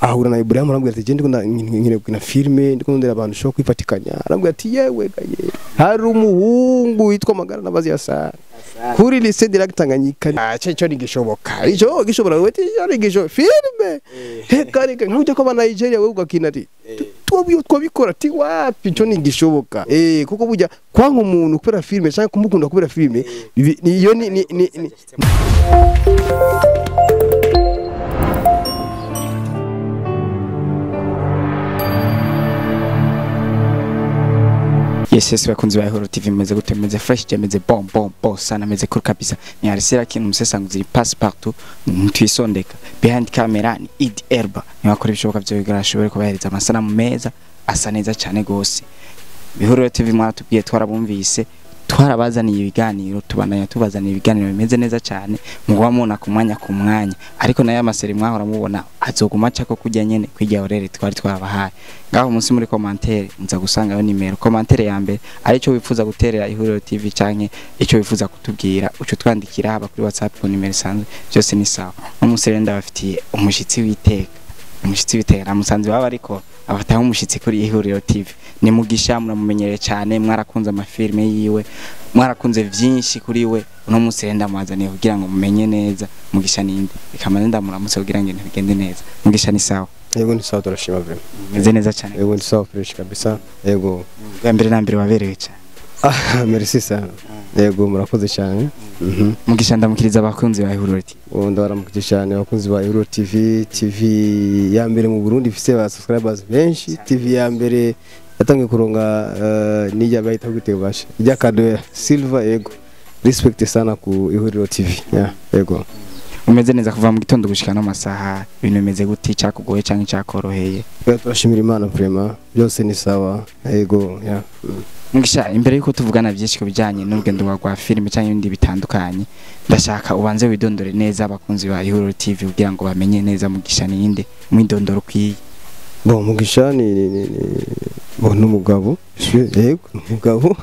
Ahura na Ibrahim, arambwira ati: "Gende nkine gukina filme, ndiko ndondera abantu ushobora kwifatikanya." Arambwira ati: "Yewe gaye, hari umuhungu witwa Magara n'amazi ya sana kuri lycée de Lac Tanganyika." Ah, cyo nigishoboka, ico gishobora wewe, cyo nigishoboka filme? Reka reka, nk'ujya ko aba Nigeria, wewe ugakina, ati twabikora, ti wapi, cyo nigishoboka. Kuko burya kwanka umuntu kubera filme cyangwa kumukunda kubera filme, iyo ni. Yes, bakunzi ba Ihoro TV, meze gute? Meze fresh? Je meze bon bon bon sana, meze cool kabisa. Ni Arisera kintu musesanguzi passe partout ntwisondeka. Behind camera ni Id Erba, ni wakora ibishoboka byo kugira ashobore kubahereza amasanamu meza asa neza cyane gose. Ihoro TV mwaratubwiye, twarabumvise, twarabazaniye ibiganiro, tubandanya tubazaniye ibiganiro bimeze neza cyane muguba mubona ku mwanya ku mwanya. Ariko nayo amaseri mwahora mubona azoguma acako kujya nyene kwijya orere twari twarabahaye. Ngaho munsi muri commentaire muza gusangayo nimero. Commentaire ya mbere arico wifuza guterera Ihuriro TV canke ico wifuza kutubwira, uco twandikira haba kuri WhatsApp ku nimero isanzwe, byose ni sawa. Umunsi rero ndabafitiye umushitsi w'iteka, umushitsi w'iteka namusanze baba, ariko abataho umushitsi kuri Ihuriro TV ni Mugisha. Muramumenyereye cyane, mwarakunze amafilme yiwe, mwarakunze vyinshi kuri we. Uno munsi rero ndamwazaniye kugira ngo mumenye neza Mugisha ninde. Reka manze ndamuramutse kugira ngo ibintu bigende neza. Mugisha, ni sawa? Yego, ni sawa, turashima vraiment. Meze neza cyane? Yego, ni sawa, fresh kabisa, yego. Bwa mbere na mbere waberewe cyane. Ah, merci sana, yego, murakoze cyane. Mugisha, ndamukiriza abakunzi ba Ihuriro TV. Ubu ndabaramukije cyane abakunzi ba Ihuriro TV, TV ya mbere mu Burundi ifise ba subscribers benshi, TV ya mbere yatangiye kuronga nijya bayita gute basha ijya kado ya silver. Yego, respect sana ku Ihuriro TV, yeah, yego. Umeze neza? Kuva mu gitondo gushika no masaha, ibintu bimeze gute? Cyakugoye cyangwa cyakoroheye? Turashimira Imana vraiment, byose ni sawa, yego, yeah. Mugisha, imbere yuko tuvugana byinshi ku bijyanye n'urugendo rwa filime cyangwa ibindi bitandukanye, ndashaka ubanze widondore neza abakunzi ba Ihuriro TV kugira ngo bamenye neza Mugisha ninde, umwidondoro ukwiye. Bon, Mugisha ni bon, n'umugabo, yego, n'umugabo,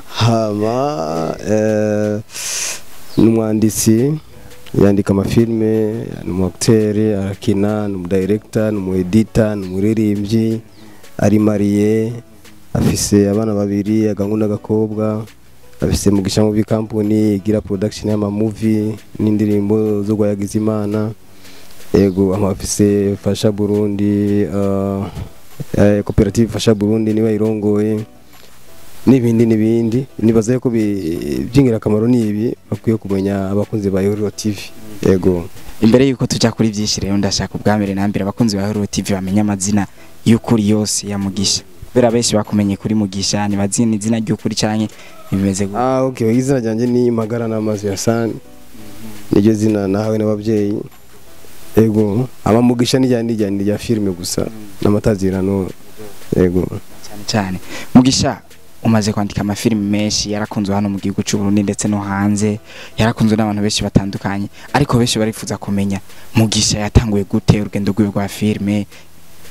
hama n'umwanditsi yandika amafilme, ni umu acteur arakina, ni umudirector, ni umu editor, ni umuririmbyi, ari marié, afise abana babiri, agahungu n'agakobwa, afise Mugisha Movie Company igira production y'ama movie n'indirimbo zo guhayagiza Imana. Yego, ama afise Fasha Burundi, koperative Fasha Burundi niba irongoye, n'ibindi n'ibindi. Nibaza yuko by'ingirakamaro ni ibi bakwiye kumenya abakunzi ba Ihuriro TV, yego. Imbere yuko tujya kuri byinshi rero, ndashaka ubwa mbere na mbere abakunzi ba Ihuriro TV bamenye amazina y'ukuri yose ya Mugisha, kubera benshi bakumenye kuri Mugisha ntibazi ni izina ry'ukuri canke bimeze gute. Ah, okay, izina ryanjye ni Magara n'amazi ya Sani, niryo zina nahawe n'ababyeyi, yego. Aba Mugisha ni rya filime gusa n'amatazirano, yego. Cyane cyane, Mugisha, umaze kwandika amafilimi menshi yarakunzwe hano mu gihugu cy'u Burundi ndetse no hanze, yarakunzwe n'abantu benshi batandukanye. Ariko benshi barifuza kumenya Mugisha yatanguye gute urugendo rwiwe rwa filime,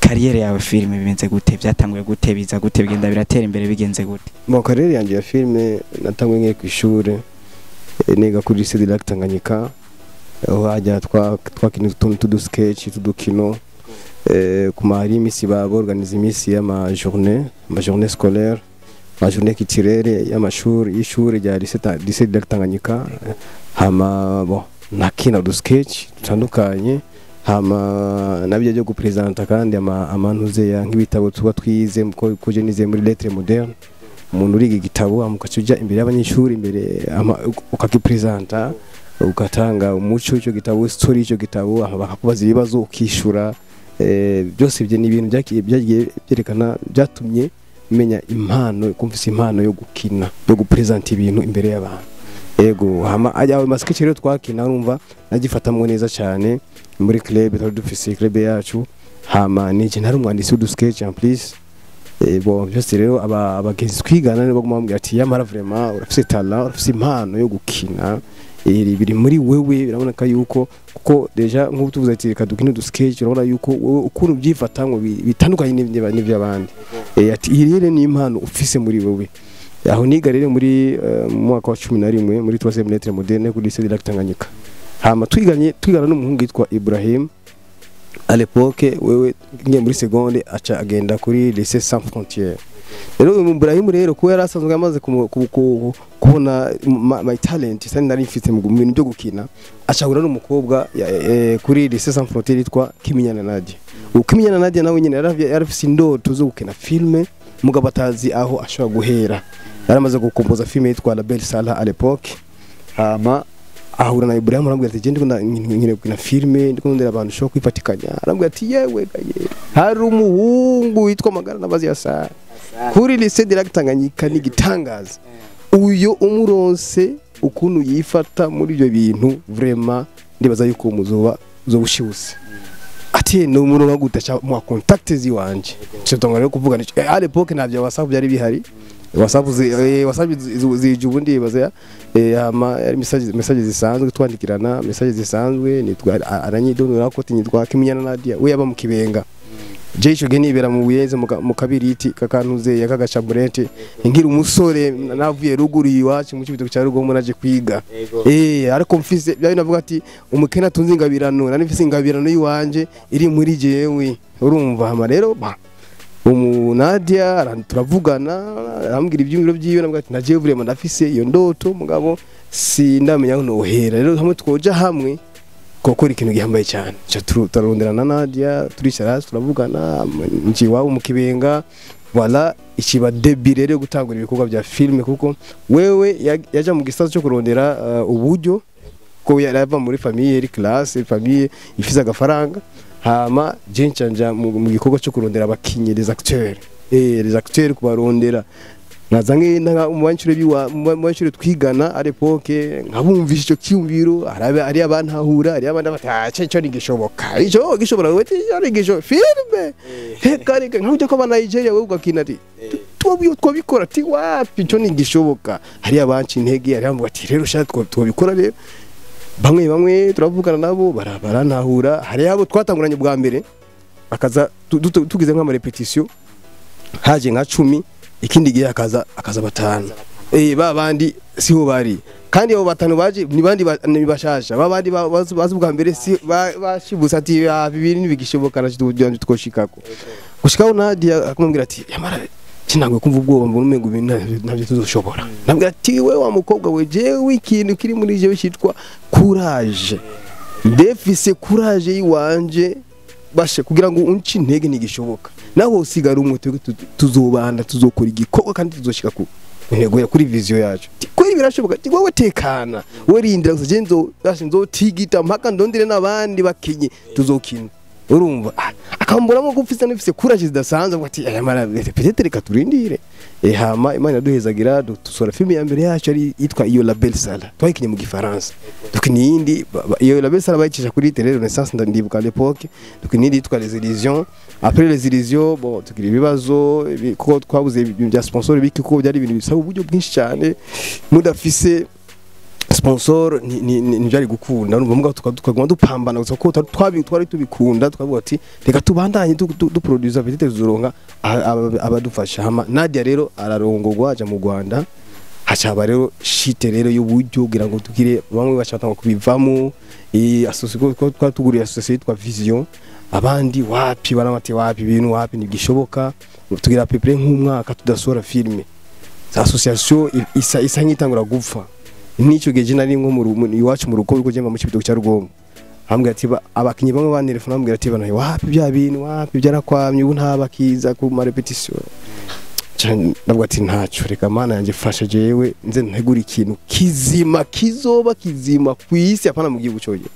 carrière yawe filime bimeze gute, byatanguye gute, biza gute, bigenda biratera imbere bigenze gute? Bon, carrière yanjye ya filime natanguye ngiye ku ishuri, niga kuri lycée de Lac Tanganyika, aho hajya twakina utuntu tudu sketch, tudukino, ku mahari imisi baba organize imisi y'ama journée, ama journée scolaire, ama journée culturelle y'amashuri, y'ishuri rya lycée de Lac Tanganyika. Hama bon, nakina udu sketch dutandukanye, hama nabyo byo gupresenta kandi ama amantuze ya nk'ibitabo tuba twize, ko je nize muri lettres modernes. Umuntu uriga igitabo, hama ugaca uja imbere y'abanyeshuri, imbere ukagipresenta, ugatanga umuco w'icyo gitabo, story y'icyo gitabo, hama bakakubaza ibibazo ukishura. Byose ibyo ni ibintu byagiye byerekana, byatumye menya impano, kumvise impano yo gukina, yo gupresenta ibintu imbere y'abantu, yego. Hama ajya ayo masketch rero twakina, urumva nagifatamwo neza cyane muri club twari dufise, club yacu. Hama nije ntari umwanditsi w'udu sketch en plus. Bon, byose rero abagenzi twigana nibo baguma bambwira ati: "Yamara vraiment urafise talent, urafise impano yo gukina, biri muri wewe, biraboneka yuko kuko déjà nk'ubu tuvuze ati reka dukine udu sketch, urabona yuko wewe ukuntu ubyifatamwo bitandukanye n'iby'abandi." Ati: "Iyi rero ni impano ufise muri wewe." Aho niga rero muri mu mwaka wa 11 muri 3e lettre moderne kuri lycée de Lac Tanganyika. Hama twiganye, twigana n'umuhungu yitwa Ibrahim. À l'époque wewe ngiye muri seconde, aca agenda kuri Lycée Sans Frontières. Rero uyu Ibrahim rero, kuba yari asanzwe amaze kubona my talent sani nari mfite mu bintu byo gukina, acahura n'umukobwa kuri Lycée Sans Frontières yitwa Kiminyana Nadia. Uwo Kiminyana Nadia nawe nyine yari afise indoto zo gukina filme, mugabo atazi aho ashobora guhera. Yaramaze gukompoza filme yitwa La Belle Salah à l'époque. Hama ahura na Ibrahim, aramubwira ati: "Je ndiko nkeneye gukina filme, ndiko ndondera abantu ushobora kwifatikanya." Aramubwira ati: "Yewe gaye, hari umuhungu witwa Magara n'abazi ya Sara kuri Lycée de Lac Tanganyika, ni igitangaza. Uyo umuronse ukuntu yifata muri ibyo bintu, vraiment ndibaza yuko muzoba uzoba ushibuse." Ati: "Ni umuntu gute?" Cha mu contact ziwanje cyo rero kuvuga ni à l'époque ntabyo WhatsApp byari bihari. WhatsApp WhatsApp zije ubundi yibaza. Hama yari message zisanzwe, twandikirana message zisanzwe. Nitwa aranyidonora ko nitwa Kiminyana Nadia, we yaba mu Kibenga, je ico gihe nibera mu Buyenzi mu Kabiriti kakantuze ya kagacaburente, nkiri umusore navuye ruguru iwacu mu Cibitoke cya Rugombo, naje kwiga. Ariko mfise bya navuga ati umukene atunze ingabirano, nari mfise ingabirano yiwanje iri muri jewe, urumva. Hama rero ba umu Nadia turavugana, arambwira ibyumviro byiwe, navuga ati nagiye vraiment ndafise iyo ndoto, mugabo sindamenya aho nohera. Rero hamwe twoja hamwe gukora ikintu gihambaye cyane. Ca turarondera na Nadia, turicara hasi turavugana, nji iwabo mu Kibenga. Voilà, ikiba début rero yo gutangura ibikorwa bya filme, kuko wewe yaja mu gisata cyo kurondera uburyo, ko yari ava muri famille iri classe, famille ifise agafaranga. Hama je ncanja mu gikorwa cyo kurondera abakinyi, les acteurs, les acteurs kubarondera. Naza ngenda mu banyeshure biwa, mu banyeshure twigana à l'époque, nkabumvisha ico cyumviro. Ari abantahura, ari abandi bati: "Ah, cyo ntigishoboka, ico gishobora we, cyo ntigishoboka filme, reka reka, nkujya ko aba Nigeria wewe ugakina." Ati: "Twabikora." Ati: "Wapi, ico ntigishoboka." Hari abanci intege, hari abavuga ati: "Rero shaka twabikora." Rero bamwe bamwe turavugana nabo barantahura. Hari abo twatanguranye bwa mbere, bakaza tugize nk'ama répétition, haje nka 10, ikindi gihe akaza batanu. Ba bandi siho bari, kandi abo batanu baje ni bandi ni bashasha, ba bandi bazi bwa mbere si bashibutse ati: "Ah, bibiri ntibigishoboka na twoshikako." Gushikaho Nadia akamubwira ati: "Yamara kinangwe kumva ubwoba, mbona umengo ibintu ntabyo tuzoshobora." Nabwira ati: "We wa mukobwa we, jewe ikintu kiri muri jewe cyitwa courage, ndefise courage yiwanje bashe kugira ngo unci intege ntigishoboka. Naho usigara umwe, twebwe tuzobanda, tuzokora igikorwa kandi tuzoshika ku intego ya kuri vision yacu." Ati: "Kweri birashoboka?" Ati: "Wowe tekana, we rindira gusa, je nzo bashe nzotigita mpaka ndondere n'abandi bakinyi tuzokina." Urumva, akambonamo ko ufise n'ufise courage zidasanzwe, avuga ati: "Aya mara peut-être reka turindire." Hama Imana iraduhezagira, dusohora filime ya mbere yacu ari yitwa iyo La Belle Sala, twayikinye mu Gifaransa. Dukina iyindi iyo La Belle Sala bayicisha kuri Télé Renaissance, ndibuka à l'époque. Dukina iyindi yitwa Les Illusions. Après Les Illusions, bon, tugira ibibazo kuko twabuze ibintu bya sponsor biki, kuko byari ibintu bisaba uburyo bwinshi cyane, mudafise sponsor ntibyari gukunda. Urumva, mugabo tukaguma dupambana gusa kuko twari tubikunda. Twavuga ati reka tubandanye duproduza, peut-être tuzoronka abadufasha. Hama Nadia rero ararongogwa, aja mu Rwanda. Hacaba rero shite rero y'uburyo kugira ngo tugire, bamwe bashaka kubivamo, association ko twatuguriye, association yitwa Vision. Abandi wapi, baramati wapi, ibintu wapi, ntigishoboka. Tugira à peu près nk'umwaka tudasohora filme, za association isa nk'itangura gupfa. N'icyo gihe je nari nko iwacu mu rugo, kuko jemba mu Cibitoke cya Rugombo. Ambwira ati abakinyi bamwe bantelefona bambwira ati: "Bana, wapi, bya bintu wapi, byarakwamye, ubu ntabakiza ku ma répétition." Ndavuga ati ntacyo, reka Mana yanjye fasha jewe nze ntegura ikintu kizima, kizoba kizima ku isi, apana mu gihugu cyonyine.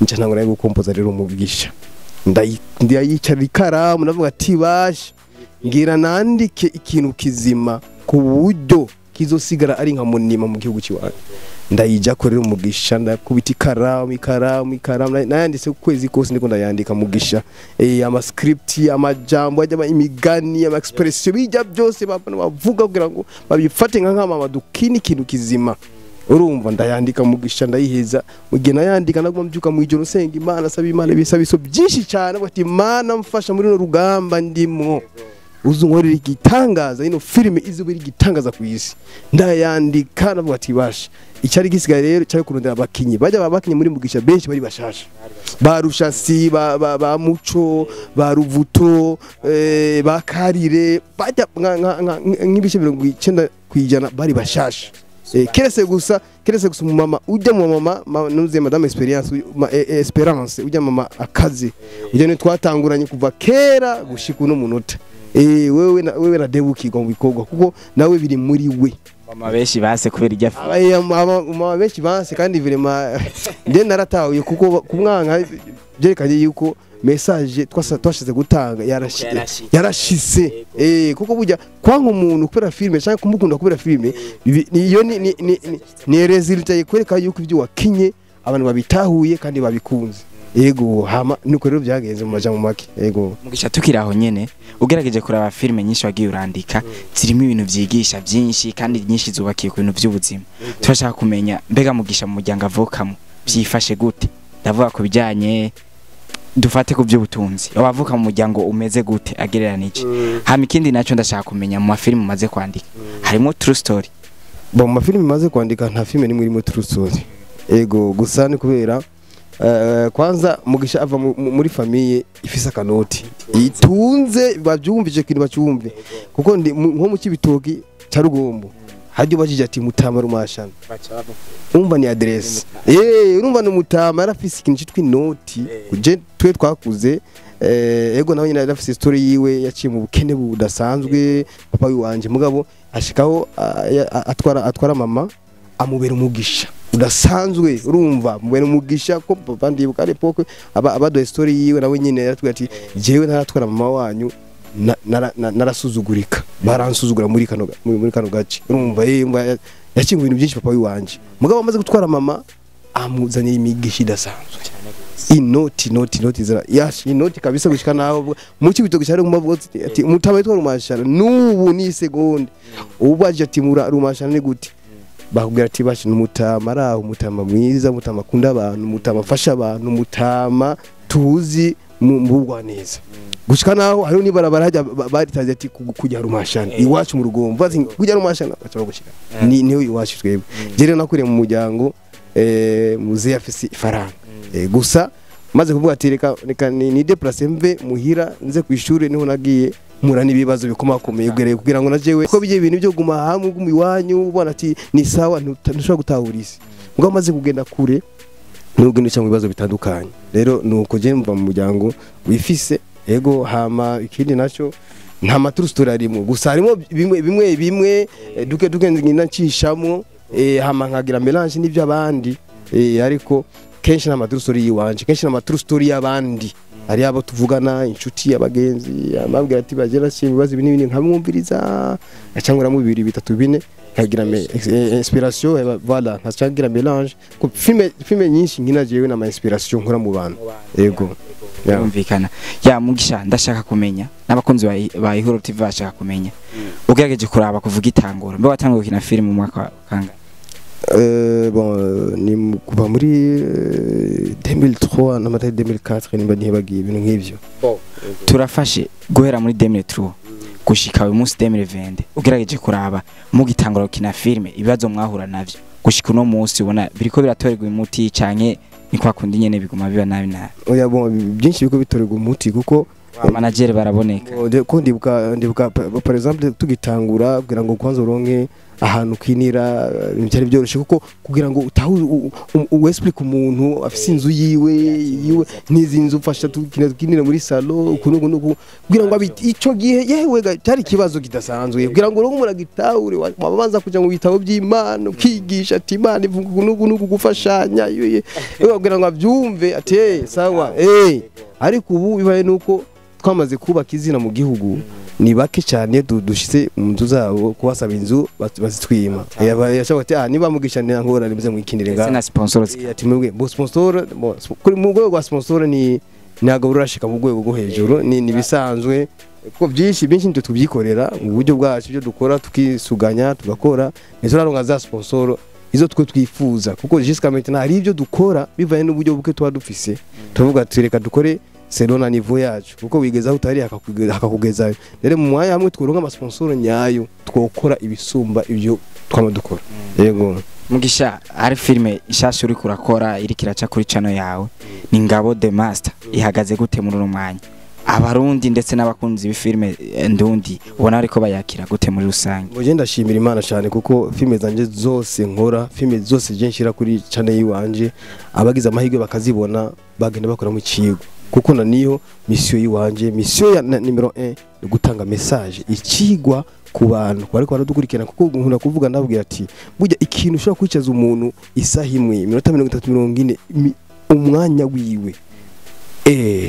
Nca ntangura gukompoza rero Umugisha. Ndayicara ikaramu, ndavuga ati basha ngira nandike ikintu kizima ku buryo kizosigara ari nka munima mu gihugu cyiwacu. Ndayijya ko rero Umugisha, ndakubita ikaramu, ikaramu, ikaramu, nayanditse ukwezi kose ndiko ndayandika Mugisha. Ama script, amajambo ajya imigani, ama expression, bijya byose bapana bavuga kugira ngo babifate nka nk'amama dukina ikintu kizima. Urumva, ndayandika Mugisha, ndayiheza. Mu gihe nayandika naguma mbyuka mu ijoro nsenga Imana, asaba Imana ibisabiso byinshi cyane, avuga ati: "Imana mfasha muri runo rugamba ndimwo." Uzunkorera igitangaza, ino filime izuba igitangaza ku isi. Ndayandika, navuga ati basha, icyari gisigaye rero cyari kurondera abakinyi. Bajya abakinyi muri Mugisha benshi bari bashasha, ba Rushasi, ba Muco, ba Ruvuto, ba Karire, bajya nk'ibice 90% bari bashasha. Keretse gusa umumama ujya mu mama nuze madame Experience, Esperance, ujya mama akazi ujya ni twatanguranye kuva kera gushika uno munota. Wewe na debukirwa mu bikorwa kuko nawe biri muri we. Mama benshi base kubera ijya. Mama benshi banse, kandi vraiment nde naratahuye, kuko kumwanka byerekanye yuko message twashize gutanga Yarashitse. Yarashise, kuko burya kwanka umuntu kubera filme cyangwa kumukunda kubera filme, niyo ni résultat ikwereka yuko ibyo wakinye abantu babitahuye kandi babikunze. Yego, hama nuko rero byagenze mu majambo make, yego. Mugisha, tukiri aho nyene, ugerageje kuraba filime nyinshi wagiye urandika, zirimo ibintu vyigisha byinshi kandi nyinshi zubakiye ku bintu by'ubuzima. Turashaka kumenya, mbega Mugisha mu muryango avukamo byifashe gute? Ndavuga ku bijyanye, dufate ku by'ubutunzi, abavuka mu muryango umeze gute agereranije? Hama ikindi nacyo ndashaka kumenya, mu mafilime umaze kwandika harimo true story? Bon, mu mafilime maze kwandika nta filime nimwe irimo true story. Ego, gusa ni kubera kwanza Mugisha ava muri famille ifise akanoti, itunze. Babyumve icyo kintu, bacyumve, kuko ndi nko mu Kibitoki cya Rugombo, hajya ubajije ati "Mutama Rumashana", umva ni adresse. Urumva ni umutama yarafise ikintu cyitwa inoti. Je twe twakuze, ego, nawe nyine yarafise story yiwe, yaciye mu bukene budasanzwe papa wiwanje, mugabo ashikaho atwara mama, amubera umugisha udasanzwe. Urumva, mubera umugisha ko papa, ndibuka à l'époque aba abaduha story yiwe, nawe nyine yaratubwira ati "Jewe ntaratwara mama wanyu, narasuzugurika, baransuzugura muri kano gace." Urumva, umva yaciye mu bintu byinshi papa wiwanje, mugabo amaze gutwara mama amuzanira imigisha idasanzwe, inoti, inoti, inoti zira yash, inoti kabisa, gushika naho mu Kibitoki cyari mu ati "Mutaba yitwa Rumashana." Nubu ni segonde ubu aje ati "Mura Rumashana ni gute?" Bakubwira ati "Bashi n'umutama araho, umutama mwiza, umutama akunda abantu, umutama afasha abantu, umutama tuzi mu bugwaneza." Gushika naho hariho n'ibarabara hajya baritaze ati kujya Rumashana iwacu mu Rugombo, bati "Kujya Rumashana", baca bagushika ni niho iwacu twebwe. Je rero nakuriye mu muryango, muzehe afise ifaranga. Gusa maze kuvuga ati reka ni déplace mve muhira nze ku ishuri, niho nagiye mpura n'ibibazo bikomakomeye ugereye kugira ngo najewe ko bijye ibintu byo guma hamwe, uguma iwanyu ubona ati ni sawa, ntushobora gutahura isi. Mugabo maze kugenda kure nubwo uca mu bibazo bitandukanye. Rero nuko je mva mu muryango wifise, ego. Hama ikindi nacyo, nta ma true story arimo, gusa harimo bimwe bimwe bimwe, duke duke ngenda ncishamo, hama nkagira mélange n'ibyo abandi, ariko kenshi nta ma true story yiwanje, kenshi nta ma true story y'abandi. Hari abo tuvugana, inshuti, abagenzi, amabwira ati bagera si ibibazo ibi n'ibindi, nkamwumviriza cyangwa mu bibiri bitatu bine nkagira inspiration, voilà, nkacagira mélange ko filme nyinshi nkina jewe na ma inspiration nkora mu bantu, yego. Yeah. Birumvikana. Ya Mugisha, ndashaka kumenya n'abakunzi ba Ihuro TV bashaka kumenya, ugerageje kuraba kuvuga itangura, mbe watanguye gukina filime mu mwaka wa kangahe? Bon, ni kuva muri 2003 n'amatari 2004 nimba ntibagiye, ibintu nk'ivyo. Turafashe guhera muri 2003 gushika uyu munsi 2020, ugerageje kuraba mugitangura gukina filime ibibazo mwahura navyo gushika uno munsi, ubona biriko biratorerwa umuti canke ni kwa kundi nyene biguma biba nabi nabi? Oya, bon, byinshi biko bitorerwa umuti kuko Ba manager baraboneka? Ko ndibuka par exemple tugitangura, kugira ngo kwanza uronke ahantu ukinira, byari byoroshye, kuko kugira ngo utahu explique umuntu afise inzu yiwe n'izi nzu mfasha tukinira muri salon uku n'uku n'uku, kugira ngo ico gihe yewe cyari ikibazo kidasanzwe kugira ngo uronke umuntu agitahure. Wabanza kuja mu bitabo by'Imana ukigisha ati "Imana ivuga uku n'uku n'uku, gufashanya," yewe, kugira ngo abyumve ati "Eh, sawa." Ariko ubu bibaye nuko twamaze kubaka izina mu gihugu, ni bake cyane dushitse mu nzu zabo kubasaba inzu bazitwima. Yashobora ati "Ah, niba Mugisha ngorane muze mwikinire Ndetse ngaha." na sponsor? Ati mwebwe bo sponsor, bo, kuri mu rwego rwa sponsor ni ntabwo rurashika mu rwego rwo hejuru, ni bisanzwe kuko byinshi byinshi nitwe tubyikorera mu buryo bwacu, ibyo dukora tukisuganya tugakora, ntituraronka za sponsor izo twe twifuza, kuko jusqu'à maintenant hari ibyo dukora bivanye n'uburyo buke tuba dufise, tuvuga ati reka dukore. selon na niveau yacu, kuko wigeza aho utari hakakugezayo. Rero mu mwanya hamwe tworonka amasponsor nyayo, twokora ibisumba ibyo twama dukora. Yego. Mugisha, hari filime ishasha uri kurakora iri kiraca kuri channel yawe, ni Ngabo the Master. Ihagaze gute muri uno mwanya? Abarundi ndetse n'abakunzi b'ifilime ndundi ubona ariko bayakira gute muri rusange? Muje ndashimira Imana cyane, kuko filime zanje zose nkora, filime zose je nshira kuri channel yiwanje, abagize amahirwe bakazibona bagenda bakora mu cigo, kuko na niyo mission yiwanje. Mission ya numero 1 ni gutanga message, ikigwa ku bantu bariko baradukurikirana, kuko nkunda kuvuga, ndabwira ati burya ikintu ushobora kwicaza umuntu isaha imwe, iminota 30, 40, umwanya wiwe,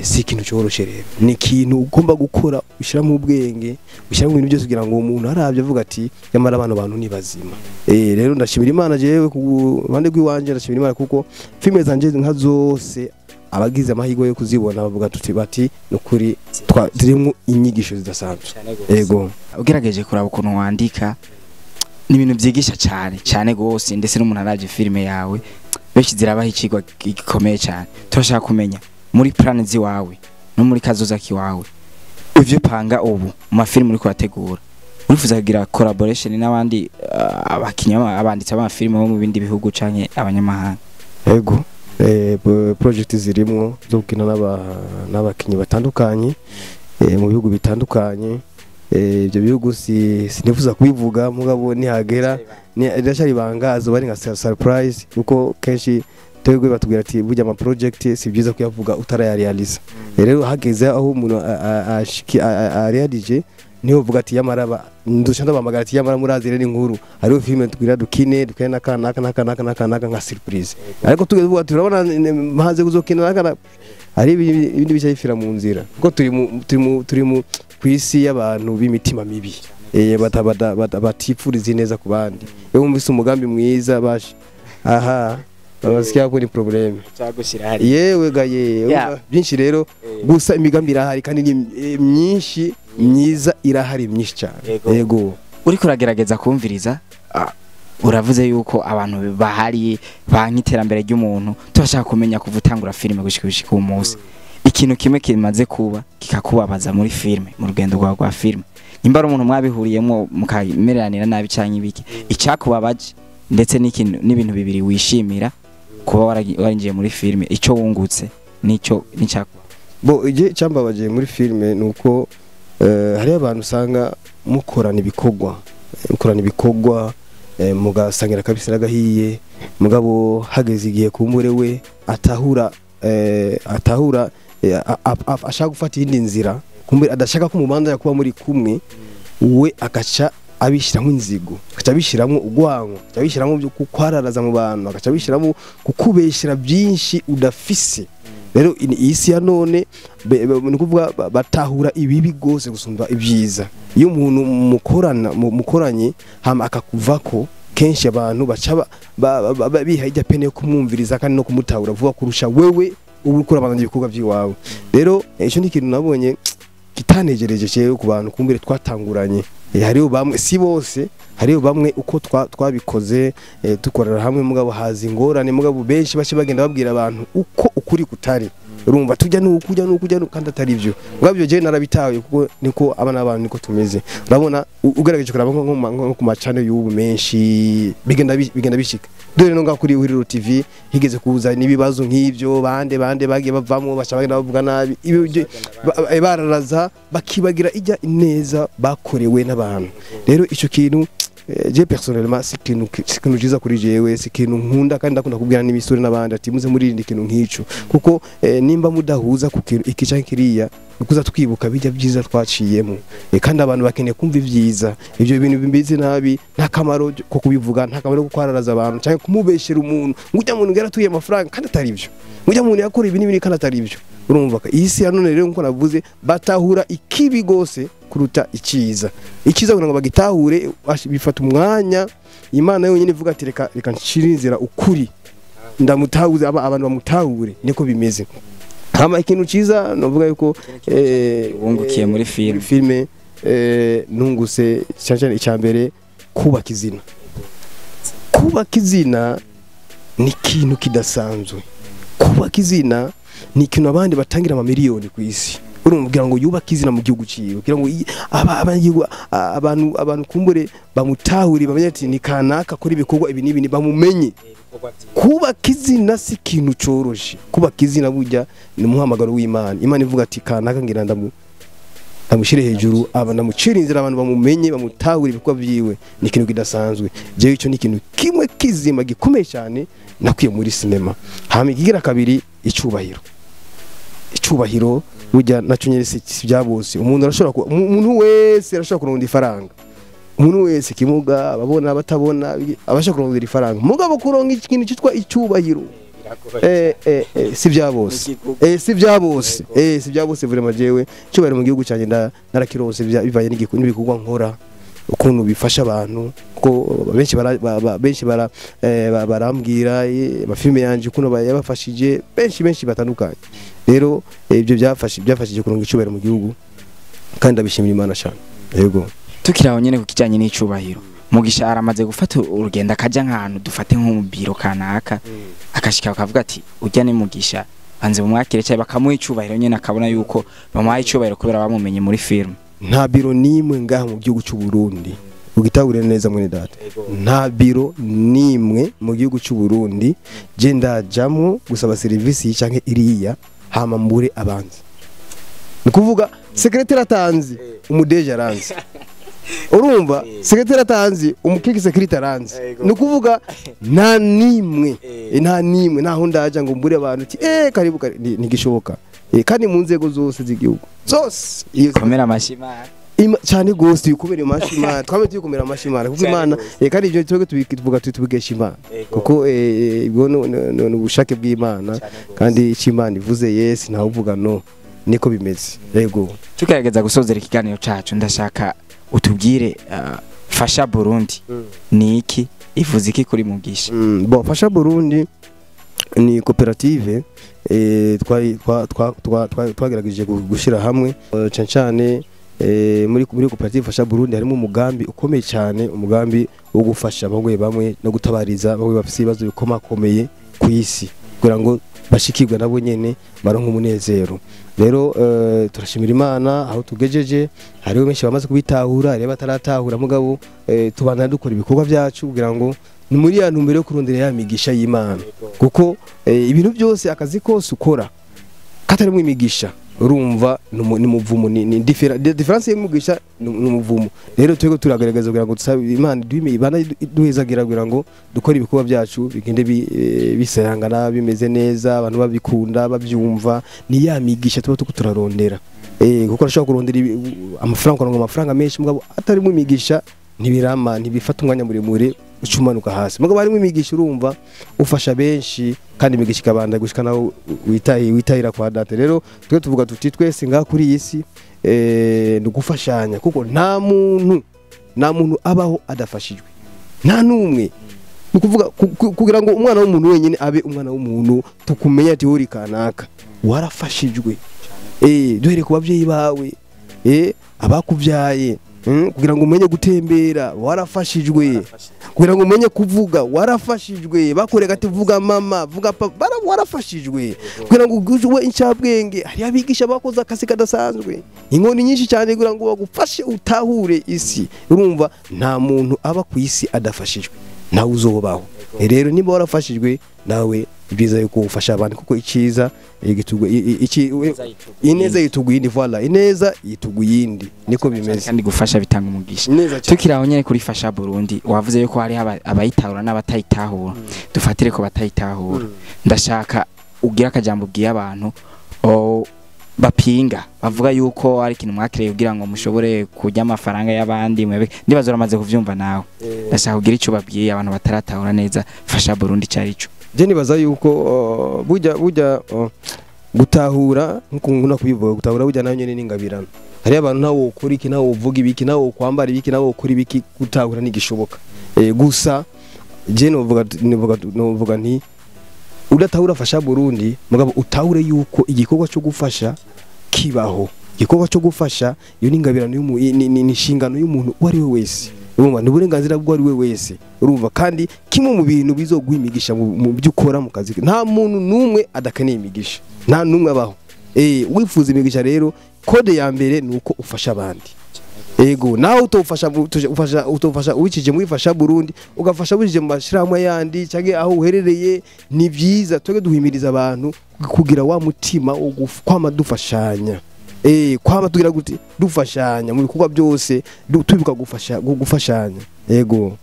si ikintu cyoroshe. Rero ni ikintu ugomba gukora ushyiramo ubwenge, ushyiramo ibintu byose, kugira ngo uwo muntu arabye avuga ati nyamara bano bantu ni bazima. Rero ndashimira Imana, jewe ku ruhande rw'iwanje ndashimira Imana, kuko filime zanje nka zose abagize amahirwe yo kuzibona bavuga tuti bati nukuri zirimo inyigisho zidasanzwe. Yego. Ugerageje kuraba ukuntu wandika, ni ibintu byigisha cyane cyane gose, ndetse n'umuntu aravye filime yawe benshi zirabaha icigwa gikomeye cyane. Turashaka kumenya muri plan ziwawe no muri kazoza kiwawe, ivyo panga ubu mu mafilime uriko urategura, urifuza kugira collaboration n'abandi abakinyi, abanditsi b'amafilime bo mu bindi bihugu canke abanyamahanga? Yego, project zirimwo zo gukina n'abakinyi batandukanye mu bihugu bitandukanye. Ibyo bihugu sinifuza kubivuga, mugabo nihagera riracari ibanga, azoba ari nka surprise, kuko kenshi twebwe batubwira ati burya ama project si byiza kuyavuga utarayarealiza. Rero hageze aho umuntu arealije, niho uvuga ati yamara ndusha ndabamagara ati yamara murazi rero inkuru, hariho filime tubwira dukine n'aka n'aka n'aka n'aka n'aka n'aka nka surprise. Ariko tugeze uvuga ati urabona maze kuzokina n'aka, hari ibindi bica bifira mu nzira, kuko turi mu kwisi y'abantu b'imitima mibi, batifuriza ineza ku bandi. Iyo wumvise umugambi mwiza bash aha basikia ko ni problème cyagushira hari. Yewe ga ye, byinshi rero gusa imigambi irahari, kandi ni myinshi myiza, irahari myinshi cyane. Yego. Uriko uragerageza kumviriza, uravuze yuko abantu bahari banka iterambere ry'umuntu. Turashaka kumenya kuva utangura filime gushika uyu munsi, ikintu kimwe kimaze kuba kikakubabaza muri filime, mu rugendo rwawe rwa filime, nimba ari umuntu mwabihuriyemo mukamereranira nabi canke ibiki, icyakubabaje, ndetse n'ikintu n'ibintu bibiri wishimira kuba warinjiye muri filime, icyo wungutse n'icyo n'icyakubabaje. Bo igihe cyambabaje muri filime ni uko hariyo abantu usanga mukorana ibikorwa, mugasangira kabisa n'agahiye, mugabo hageze igihe kumbure we atahura ashaka gufata iyindi nzira, kumbure adashaka ko mubanza kuba muri kumwe, we agaca abishyiramo inzigo, agaca abishyiramo urwango, agaca abishyiramo byo kukwararaza mu bantu, agaca abishyiramo kukubeshyira byinshi udafise. Rero iyi si ya none ni ukuvuga batahura ibibi gose gusumba ibyiza. Iyo umuntu mukorana mukoranye hama akakuvako, kenshi abantu baca biha ijya pene yo kumwumviriza kandi no kumutahura vuba kurusha wewe uba uriko urabandanya ibikorwa by'iwawe. Rero icyo ni ikintu nabonye kitanejereje cewe ku bantu kumbure twatanguranye. Hariho bamwe, si bose, hariho bamwe uko twabikoze dukorera hamwe, mugabo haza ingorane, mugabo benshi bace bagenda babwira abantu uko ukuri kutari. Urumva tujya nuku ujya nuku ujya nuku kandi atari byo. Mugabo ibyo jewe narabitaye, kuko niko abana b'abantu niko tumeze. Urabona ugerageje kuraba nko ku macane y'ubu menshi bigenda bishika. Dore no ngaho kuri Ihuriro TV higeze kuza n'ibibazo nk'ibyo, bande bande bagiye bavamo baca bagenda bavuga nabi. Bararaza bakibagira ijya ineza bakorewe n'abantu. Rero ico kintu je personnellement si ikintu ciza kuri jewe, si ikintu nkunda, kandi ndakunda kubwira n'imisore n'abandi ati muze murinde ikintu nk'ico, kuko nimba mudahuza ku kintu iki canke kiriya, nukuza twibuka bijya byiza twaciyemo. Kandi abantu bakeneye kumva ibyiza. Ibyo bintu bimbizi nabi nta kamaro ko kubivuga, nta kamaro ko kwararaza abantu canke kumubeshera umuntu ngo ujya muntu yaratuye amafaranga kandi atari ibyo, ngo ujya muntu yakora ibi n'ibi kandi atari ibyo. Urumva ko iyi si ya none rero, nkuko navuze, batahura ikibi gose kuruta icyiza. Icyiza kugira ngo bagitahure bifata umwanya. Imana yonyine ivuga ati reka reka nshire inzira ukuri ndamutahuze, abantu bamutahure. Niko bimeze. Hama ikintu cyiza novuga yuko wungukiye muri filime. Muri filime nunguse cyane cyane icya mbere, kubaka izina. Kubaka izina ni ikintu kidasanzwe. Kubaka izina ni ikintu abandi batangira amamiliyoni ku isi. Urumva, kugira ngo yubake izina mu gihugu ciwe, kugira ngo abantu kumbure bamutahure, bamenye ati ni kanaka kuri ibikorwa ibi n'ibi, bamumenye. Kubaka izina si ikintu coroshe. Kubaka izina burya ni umuhamagaro w'Imana. Imana ivuga ati kanaka ngira ndamushyire hejuru, aba ndamucira inzira, abantu bamumenye, bamutahure ibikorwa byiwe. Ni ikintu kidasanzwe. Jewe ico ni ikintu kimwe kizima gikomeye cyane nakwiye muri sinema. Hama ikigira kabiri, icubahiro. Icubahiro burya naco nyene si bya bose. Umuntu arashobora, umuntu wese arashobora kuronda ifaranga, umuntu wese, kimuga, ababona, abatabona, abasha kurondera ifaranga. Mugabo kuronka ikintu cyitwa icubahiro si bya bose, si bya bose, si bya bose vraiment. Jewe icubahiro mu gihugu cyanjye narakirose bivanye n'ibikorwa nkora, ukuntu bifasha abantu, ko benshi benshi barambwira amafilme yanje ukuntu yabafashije, benshi benshi batandukanye. Rero ibyo byafashije kuronka icubahiro mu gihugu, kandi ndabishimira Imana cyane. Yego. Tukiri aho nyene ku kijanye n'icubahiro, Mugisha aramaze gufata urugendo akaja nk'ahantu, dufate nko mu biro kanaka, akashika bakavuga ati urya ni Mugisha, banze bumwakire, cyangwa bakamuha icubahiro nyene, akabona yuko bamuhaye icubahiro kubera bamumenye muri film? Nta biro nimwe ngaha mu gihugu cy'u Burundi, ugitahure neza mwene data, nta biro nimwe mu gihugu cy'u Burundi je ndajamwo gusaba serivisi canke iriya hama mbure abanzi. Ni kuvuga secrétaire atanzi, umu DG aranzi. Urumva, secrétaire atanzi, umukiki secrétaire aranzi. Ni kuvuga nta nimwe, nta nimwe naho ndaja ngo mbure abantu ati karibu, ntigishoboka. Kandi mu nzego zose z'igihugu zose iyo Komera amashyi Imana. Cyane gose tuyikomera amashi Imana, twame tuyikomera amashi Imana, kuko Imana kandi ibyo twebwe tubivuga, tubigesha Imana, kuko ibwo ni ubushake bw'Imana, kandi icyo Imana ivuze yes, ntawe uvuga no, niko bimeze. Yego. Tugerageza gusozera ikiganiro cacu, ndashaka utubwire Fasha Burundi ni iki, ivuze iki kuri Mugisha? Bon, Fasha Burundi ni koperative twagerageje gushyira hamwe, cyane cyane muri koperative Fasha Burundi harimo umugambi ukomeye cyane, umugambi wo gufasha bamwe bamwe no gutabariza bamwe bafite ibibazo bikomakomeye ku isi, kugira ngo bashikirwe nabo nyene baronke umunezero. Rero turashimira Imana aho tugejeje, hariho benshi bamaze kubitahura, hariho bataratahura, mugabo tubandanya dukora ibikorwa byacu kugira ngo ni muri ya ntumbero yo kurondera ya migisha y'Imana, kuko ibintu byose, akazi kose ukora katarimo imigisha, urumva ni umuvumo. Ni différence y'umugisha ni umuvumo. Rero twego turagaragaza kugira ngo dusabe Imana duhime ibana duhezagira, kugira ngo dukore ibikorwa byacu bigende bisayangana, bimeze neza, abantu babikunda, babyumva. Ni ya migisha tuba tuko turarondera, kuko urashobora kurondera amafaranga, ukaronka amafaranga menshi, mugabo atarimo imigisha ntibirama, ntibifata umwanya muremure, ucumanuka hasi. Mugabo harimo imigisha, urumva ufasha benshi, kandi imigisha ikabanda gushika naho witahira kwa data. Rero twe tuvuga tuti twese ngaha kuri iyi si ni ugufashanya, kuko nta muntu abaho adafashijwe, nta n'umwe. Ni ukuvuga kugira ngo umwana w'umuntu wenyine abe umwana w'umuntu, tukumenya ati uri kanaka, warafashijwe, duhere ku babyeyi bawe, abakubyaye, kugira ngo umenye gutembera warafashijwe, kugira ngo umenye kuvuga warafashijwe, bakureka ati vuga mama, vuga papa, warafashijwe, kugira ngo ugujwe incabwenge hari abigisha bakoze akazi kadasanzwe, inkoni nyinshi cyane kugira ngo bagufashe utahure isi. Urumva, nta muntu aba ku isi adafashijwe, nawe uzobaho. Rero niba warafashijwe nawe, ibyiza yuko ufasha abandi, kuko icyiza igitugu iki ineza yitugu yindi, voilà, ineza yitugu yindi, niko bimeze. Kandi gufasha bitanga umugisha. Neza cyane. Tukiri aho nyene kuri Fasha Burundi, wavuze yuko hariho abayitahura n'abatayitahura. Dufatire ko batayitahura, ndashaka ugira akajambo ubwiye abantu bapinga, bavuga yuko ari ikintu mwakireye kugira ngo mushobore kurya amafaranga y'abandi. Mwebwe ndibaza uramaze kuvyumva nawe. Ndashaka kugira ico babwiye abantu bataratahura neza Fasha Burundi cari ico. Je nibaza yuko burya gutahura, nkuko nkunda kubivuga, gutahura burya nayo nyene n'ingabirano. Hariyo abantu ntawe wokora iki, ntawe wovuga ibiki, ntawe wokwambara ibiki, nawe wokora ibiki, gutahura ntigishoboka. Gusa je novuga nti udatahura Fasha Burundi, mugabo utahure yuko igikorwa cyo gufasha kibaho. Igikorwa cyo gufasha iyo ni ingabirano ni inshingano y'umuntu uwo ari we wese. Urumva ni uburenganzira bwo ari we wese. Urumva kandi kimwe mu bintu bizoguha imigisha mu byo ukora mu kazi, nta muntu n'umwe adakeneye imigisha, nta n'umwe abaho. Wifuza imigisha rero, code ya mbere ni uko ufasha abandi. Ego nawe utofasha ufasha utofasha uwicije muri Fasha Burundi, ugafasha wije mu mashirahamwe yandi canke aho uherereye, ni vyiza. Twege duhimiriza abantu kugira wa mutima wo kwama dufashanya. Kwama tugira gute dufashanya mu bikorwa byose, tubibuka gufashanya. Ego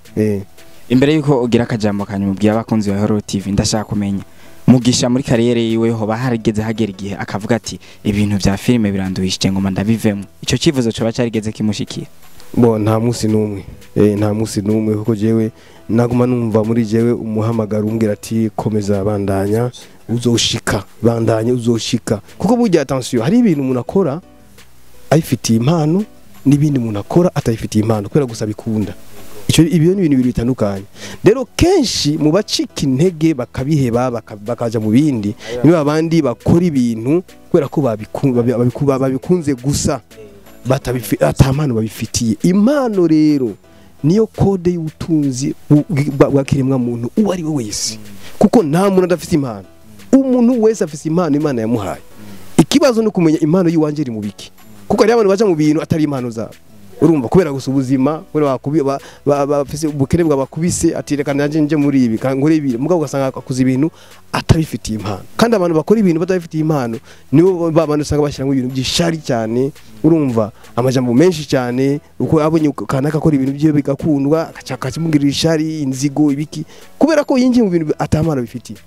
Imbere yuko ugira akajambo kanyuma ubwiye abakunzi ba Hero TV, ndashaka kumenya Mugisha muri kariyeri yiwe hoba harigeze hagera igihe akavuga ati ibintu vya filime biranduhishije ngoma ndabivemo? Ico civuzo coba carigeze kimushikira? Bo nta munsi n'umwe, nta munsi n'umwe, kuko jewe naguma numva muri jewe umuhamagaro umbwira ati komeza, bandanya uzoshika, bandanya uzoshika. Kuko burya attention, hari ibintu umuntu akora ayifitiye impano n'ibindi umuntu akora atayifitiye impano kubera gusa bikunda. Ico ibyo ni ibintu bibiri bitandukanye. Rero kenshi mu bacika intege bakabiheba bakaja mu bindi, niba abandi bakora ibintu kubera ko babikunze gusa, ata mpano babifitiye. Impano rero niyo code y'ubutunzi bwa kiremwa muntu uwo ari we wese, kuko nta muntu adafite impano. Umuntu wese afite impano Imana yamuhaye. Ikibazo ni kumenya impano yiwanje iri mu biki, kuko hari abantu baja mu bintu atari impano zabo. Urumva kubera gusa ubuzima, kubera bafise ubukene bwabakubise, ati reka nanje nje muri ibi nkore ibi, mugabo ugasanga akuza ibintu atabifitiye impano. Kandi abantu bakora ibintu batabifitiye impano nibo babandi usanga bashyiramo ibintu by'ishari cyane. Urumva amajambo menshi cyane, uko abonye kanaka akora ibintu byiwe bigakundwa akacamugirira ishari, inzigo, ibiki, kubera ko yinjiye mu bintu atamana bifitiye.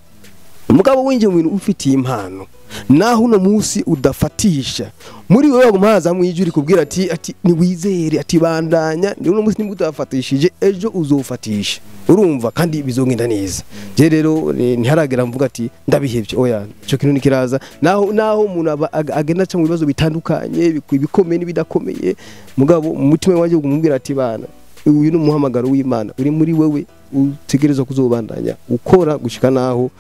Mugabo winjiye mu bintu ufitiye impano, naho uno munsi udafatisha muri wewe baguma haza mu ijuri kubwira ati niwizere, ati bandanya, ni uno munsi nimba utafatishije ejo uzofatisha. Urumva kandi bizongenda neza. Je rero ntiharagera mvuga ati ndabihevye, oya, ico kintu nikiraza. Naho umuntu agenda aca mu bibazo bitandukanye, ibikomeye n'ibidakomeye, mugabo mu mutima wanje kumubwira ati bana, uyu ni umuhamagaro w'Imana uri muri wewe, utegerezwa kuzobandanya ukora gushika naho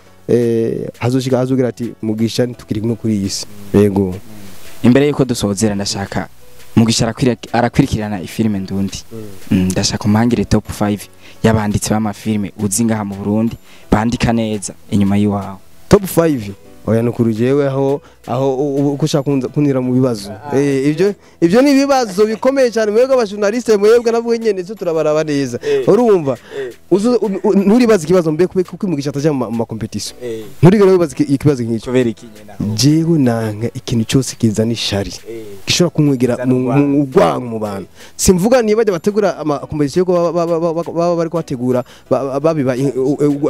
hazoshika hazogira ati Mugisha ntitukiri kumwe kuri iyi si. Yego. Imbere yuko dusozera ndashaka Mugisha arakwirikirana ifilime ndundi. Ndashaka umangire top 5 y'abanditsi b'amafilime uzi ngaha mu Burundi bandika neza inyuma yiwawe. Top 5 oya nukuri jewe aho uko ushaka kunira mu bibazo. Ibyo ni ibibazo bikomeye cyane mwebwe abajournaliste, mwebwe nabwo nyene cyo turabaraba neza. Urumva nturibaza ikibazo mbe kuko Mugisha ataja mu ma competition. Nturigera wibaza ikibazo nk'icyo. Kubera iki nyene aho? Jewe nanka ikintu cyose kizana ishari gishobora kumwegera mu rwango mu bantu. Simvuga niba bajya bategura ama competition ko baba bari kubategura babiba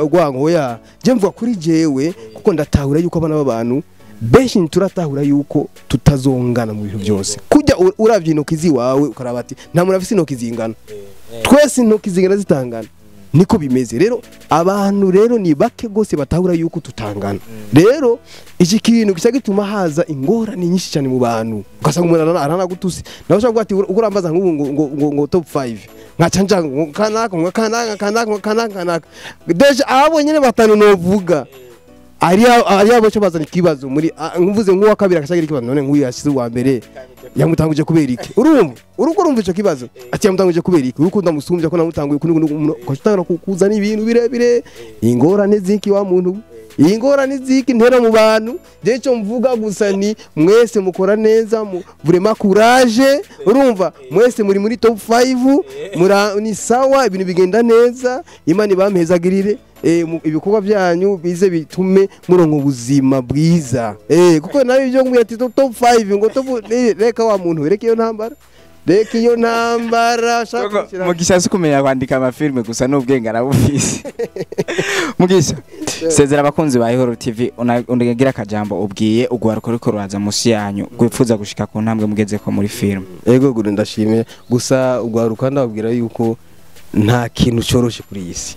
urwango, oya. Je mvuga kuri jewe kuko ndatahura yuko abana b'abantu benshi turatahura yuko tutazongana mu bintu byose. Kujya uravye intoki ziwawe ukaraba ati nta muntu afise intoki zingana, twese intoki zingana zitangana, niko bimeze. Rero abantu rero ni bake gose batahura yuko tutangana. Rero iki kintu kica gituma haza ingorane nyinshi cyane mu bantu, ugasanga umuntu aranagutuse nawe ushobora kuvuga ati urambaza nk'ubu ngo top 5 nkaca nja kanaka kanaka kanaka kanaka, deja abo nyene batanu novuga ari abo cyo bazana ikibazo muri nkuvuze nk'uwa kabiri akashagira ikibazo, none nk'uyu yashize uwa mbere yamutanguje kubera iki? Urumva uruko urumva ico kibazo ati yamutanguje kubera iki? Uruko ndamusumbya ko namutanguye kuni kuzana ibintu birebire, ingorane ziki wa muntu, ingorane ziki ntera mu bantu. Je cyo mvuga gusa ni mwese mukora neza, vraiment courage. Urumva mwese muri top 5, ni sawa, ibintu bigenda neza, Imana ibampezagirire. Ibikorwa byanyu bize bitume murongo ubuzima bwiza. Kuko nayo ibyo ngubwira ati top 5 ngo top, reka wa muntu, reka iyo ntambara, reka iyo ntambara. Mugisha si kumenya kwandika amafilme gusa n'ubwenge arabufise. Mugisha sezera abakunzi ba Ihoro TV, unagira akajambo ubwiye ugwaruko riko ruraza musi yanyu gwipfuza gushika ku ntambwe mugeze ko muri filme. Ego guru ndashimye gusa ugwaruka ndababwira yuko nta kintu cyoroshe kuri iyi si.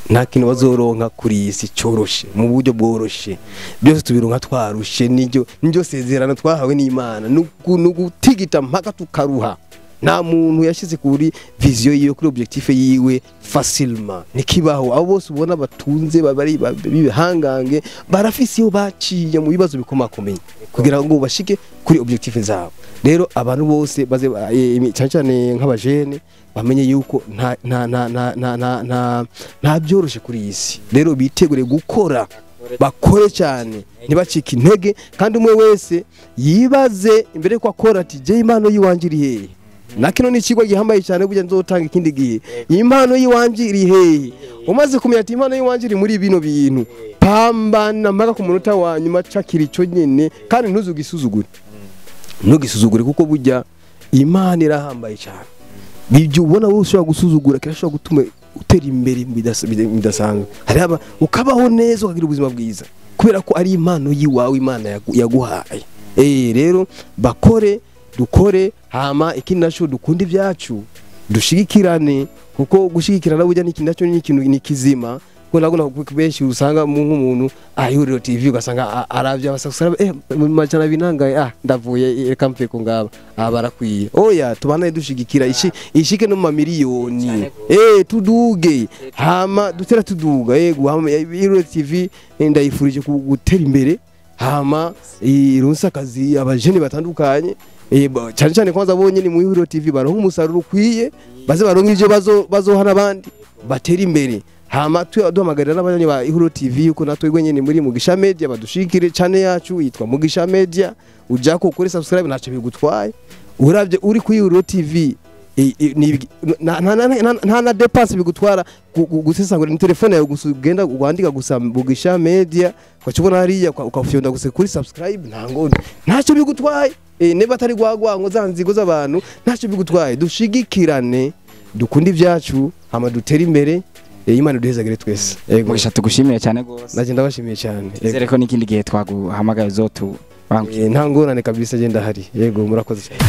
Nta kintu bazoronka kuri iyi si cyoroshe mu buryo bworoshe, byose tubironka twarushe. Niryo sezerano twahawe n'Imana, nugutigita mpaka tukaruha. Nta muntu yashize kuri vision yiwe, kuri objectif yiwe facilement, nikibaho. Abo bose ubona batunze bari bihangange barafise iyo baciye mu bibazo bikomakomeye kugira ngo bashike kuri objectif zabo. Rero abantu bose baze, cyane cyane nk'abajene, bamenye yuko nta nta nta nta nta nta nta nta byoroshe kuri iyi si. Rero bitegure gukora, bakore cyane, ntibacike intege. Kandi umwe wese yibaze imbere yuko akora ati: "Je, impano y'iwanje iri hehe?" Na kino ni ikigo gihambaye cyane, burya nzotanga ikindi gihe. Impano y'iwanje iri hehe? Umaze kumenya ati: "Impano y'iwanje iri muri bino bintu", pambana mpaka ku munota wa nyuma, cakira ico nyene. Kandi ntuzugisuzugure, ntugisuzugure, kuko burya Imana irahambaye cyane. Ibyo ubona wowe ushobora gusuzugura kirashobora gutuma utera imbere bidasanzwe, hari ukabaho neza, ukagira ubuzima bwiza, kubera ko ari impano y'iwawe Imana yaguhaye. Rero bakore, dukore. Hama ikindi naco, dukunda ibyacu, dushigikirane, kuko gushigikirana burya ni ikintu nacyo ni ikintu ni kizima. Kuko nabwo benshi usanga nk'umuntu Ihuriro TV, ugasanga aravye abasubscribe mu 200 nangaye, ndavuye, reka mve ko ngaba barakwiye. Oya, tubanaye dushigikira ishi ishike no mu mamiliyoni, tuduge, hama dutera tuduga. Yego, hama Ihuriro TV, ndayifurije gutera imbere, hama ironse akazi abajene batandukanye, cyane cyane kwanza bonye ni mu Ihuriro TV baronka umusaruro ukwiye, baze baronka ivyo bazoha n'abandi, batera imbere. Hama duhamagarira n'abanywanyi ba Ihuriro TV yuko natwe nyene muri Mugisha Media badushikire. Channel yacu yitwa Mugisha Media, ujako kuri subscribe, ntacyo bigutwaye. Uravye uri kuri Ihuriro TV, nta na dépense bigutwara gusesangura, ni telefone yawe gusa, ugenda wandika gusa Mugisha Media, ukaca ubona hariya, ukafyonda gusa kuri subscribe, nta ngoni, ntacyo bigutwaye. Niba atari gwagwango za nzigo z'abantu, ntacyo bigutwaye. Dushigikirane, dukunde ibyacu, hama dutere imbere. Imana iduhezagire twese. Yego. Mugisha, tugushimire cyane gose. Nanjye ndabashimiye cyane. Yego. Twizere ko n'ikindi gihe twaguhamagaye uzotu Nta ngorane kabisa, genda hari. Yego, murakoze cyane.